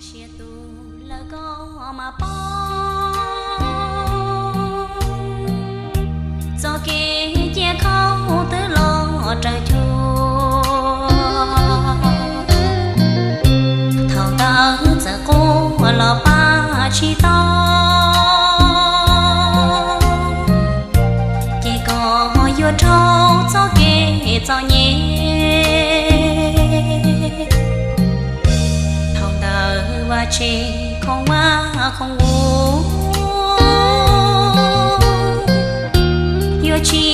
ເສຍຕູລະກໍມາປ້ອງ ເຈົ້າເກຍເຈຍເຂົ້າຕື້ຫຼໍ່ເຈົ້າຈູ ເຖົ້າເຕີເຈົ້າໂກລະປາຊີຕອງ ເຈກໍຍົວເຖົ້າເຈົ້າເກເຈົ້າເຍ ເຖົ້າເຕີວ່າເຈ ຂອງວ່າຂອງອູ ຍົວຊີ